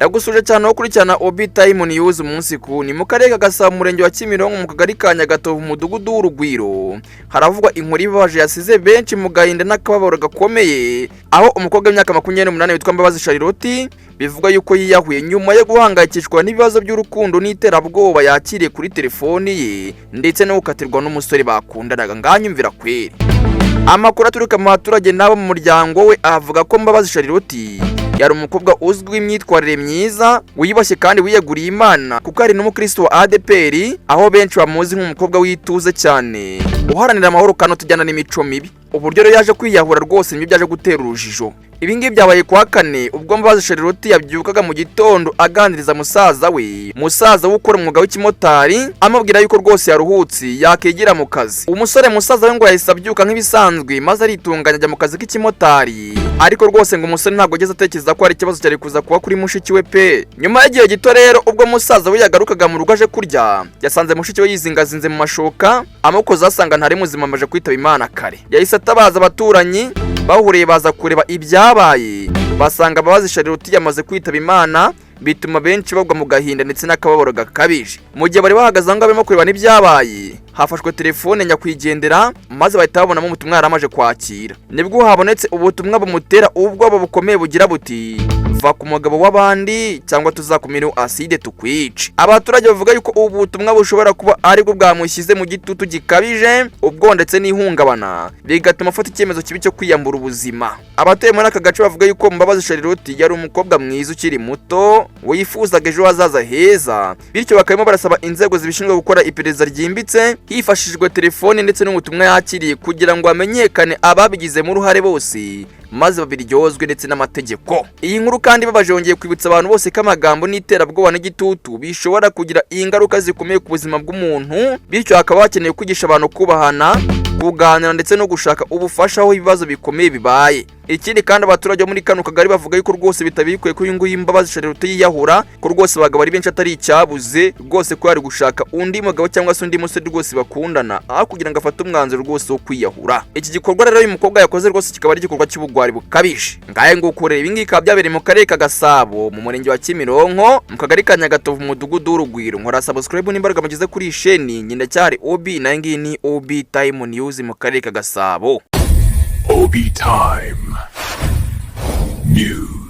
Ndagusuje cyane wo kurikirana Obi Time News umunsi ku ni mu karere ka Gasabo, mu murenge wa Kimironko, mu kagari ka Nyagatovu, mu mudugudu w'Urugwiro. Haravugwa inkuru ibabaje yasize benshi mu gahinda n'akababaro gakomeye, aho umukobwa w'imyaka 28 witwa Mbabazi Charlotte bivugwa yuko yiyahuye nyuma yo guhangayikishwa n'ibibazo by'urukundo n'iterabwoba yakiriye kuri telefoni ye, ndetse no gukatirwa n'umusore bakundanaga. Nganyumvira kweri. Amakuru aturuka mu baturage n'abo mu muryango we avuga ko Mbabazi Charlotte yari umukobwa uzwiho imyitwarire myiza, wiyubashye kandi wiyeguriye Imana, kuko ari n'umukristo wa ADEPR, aho benshi bamuzi nk'umukobwa w'ituze cyane, uharanira amahoro kandi utujyana n'imico mibi. Uburyo rero yaje kwiyahura rwose nibyo byaje gutera urujijo. Ibi ngibi byabaye kuwa kane, ubwo Mbabazi Charlotte yabyukaga mu gitondo aganiriza musaza we, musaza we ukora umwuga w'ikimotari, amubwira yuko rwose yaruhutse yakigira mu kazi. Umusore musaza we ngo yahise abyuka nk'ibisanzwe, maze aritunganya ajya mu kazi k'ikimotari, ariko rwose ngo umusore ntabwo ageze atekereza ko hari ikibazo cyari kuza kuba kuri mushiki we pe. Nyuma y'igihe gito rero, ubwo musaza we yagarukaga mu rugo aje kurya, yasanze mushiki we yizingazinze mu mashuka, amukoze asanga ntari muzima, amaze kwitaba Imana kare. Yahise atabaza abaturanyi, bahuriye baza kureba ibyabaye, basanga Mbabazi Charlotte yamaze kwitaba Imana, bituma benshi bagwa mu gahinda ndetse n'akababaro gakabije. Mu gihe bari bahagaze aho ngaho barimo kureba n'ibyabaye, hafashwe telefone nyakwigendera, maze bahita babonamo ubutumwa yari amaze kwakira. Nibwo habonetse ubutumwa bumutera ubwoba bukomeye bugira buti: "Va ku mugabo w'abandi cyangwa tuzakumira acide tukwice." Abaturage bavuga yuko ubu butumwa bushobora kuba aribwo bwamushyize mu gitutu gikabije, ubwo ndetse n'ihungabana, bigatuma afata icyemezo kibi cyo kwiyambura ubuzima. Abatuye muri aka gace bavuga yuko Mbabazi Charlotte yari umukobwa mwiza ukiri muto wifuzaga ejo hazaza heza, bityo bakaba barasaba inzego zibishinzwe gukora iperereza ryimbitse hifashishijwe telefone ndetse n'ubutumwa yakiriye, kugira ngo hamenyekane ababigizemo uruhare bose, maze babiryozwe ndetse n'amategeko. Iyi nkuru kandi ibabaje yongeye kwibutsa abantu bose ko amagambo n'iterabwoba n'igitutu bishobora kugira ingaruka zikomeye ku buzima bw'umuntu, bityo hakaba hakenewe kwigisha abantu kubahana, kuganira ndetse no gushaka ubufasha aho ibibazo bikomeye bibaye. Ikindi kandi, abaturage bo muri kano kagari bavuga yuko rwose bitabikwiye ko uyu nguyu Mbabazi Charlotte yiyahura, ko rwose abagabo ari benshi atari icyabuze, rwose ko yari gushaka undi mugabo cyangwa se undi musore rwose bakundana, aho kugira ngo afate umwanzuro rwose wo kwiyahura. Iki gikorwa rero uyu mukobwa yakoze rwose kikaba ari igikorwa cy'ubugwari bukabije. Ngahe nguko rero, ibi ngibi bikaba byabereye mu karere ka Gasabo, mu murenge wa Kimironko, mu kagari ka Nyagatovu, mu mudugudu w'Urugwiro. Nkora subscribe n'imbaraga mugeze kuri iyi sheni. Njye ndacyari Obi, nayo ngiyi ni Obi Time News mu karere ka Gasabo. Obi Time News.